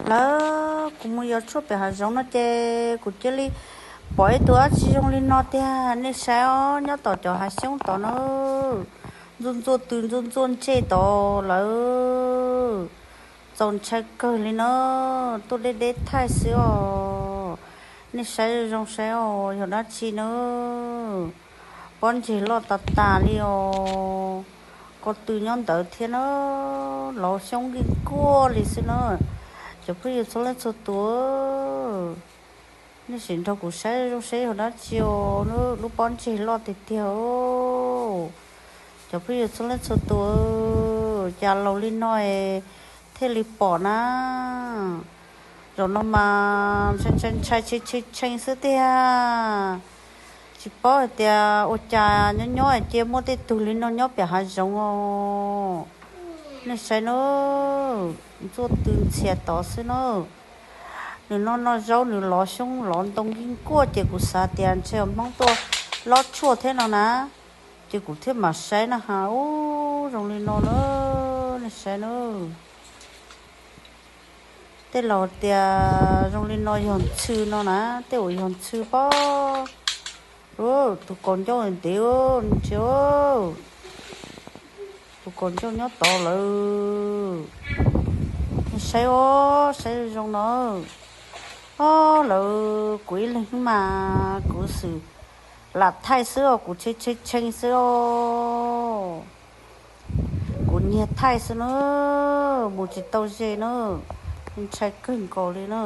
Lawv, kuv mus yos tshuaj pem hav zoov no ces kuv cia li pom ib tug dab tsi zoo li no tiag, nej saib os, nyob tom cov hav xyoob tod na. Ntxuaj ntxuaj tw ntxuaj ntxuaj ntsej tod lawv. Txaus ntshai kawg li na, tuaj deb deb thaij xwb os. Nej saib zoo saib os, yog dab tsi na. Pob ntseg loj tas tas li os. Ko tw nyob ntawd thiab na, lov xyoob nkuaj nkuaj li xwb na. Cov phooj ywg txhua leej txhua tus, nej sim nrog kuv saib zoo saib yog dab tsi os, lub pob ntseg loj tiag tiag. Cov phooj ywg txhua leej txhua tus, cas laus li no es thiaj li pom na. Zaum no mas ntshai ntshai ntshai tshee tshee tshee xwb tiag. Tsis paub hais tias ua cas nyob nyob cia muaj tej tug li no nyob pem hav zoov os. Nej saib na, ntxuaj tw ntxhias tod xwb na. Nws noj noj zaub, nws lov xyoob lov ntoo nkuaj nkuaj ces kuv xav tias ntshe Hmoob tuaj lob tshuaj thiab no na, ces kuv thiaj mam saib na has. Ub, zoo li no na, nej saib na. Tej laus tias zoo li no yog ntxhw no na, tej uas yog ntxhw pob. Tus kaus ncauj ntev nti, tus kaus ncauj nyob tod lawm. Nej saib os, saib zoo no. Ob, lawv, kuv ib leeg mas kuv xwm lam thaij xwb os, kuv tshee tshee tshee xwb os. Kuv nyiag thaij xwb na, mus tsis tau ze na, ntshai kawg nkaus li na.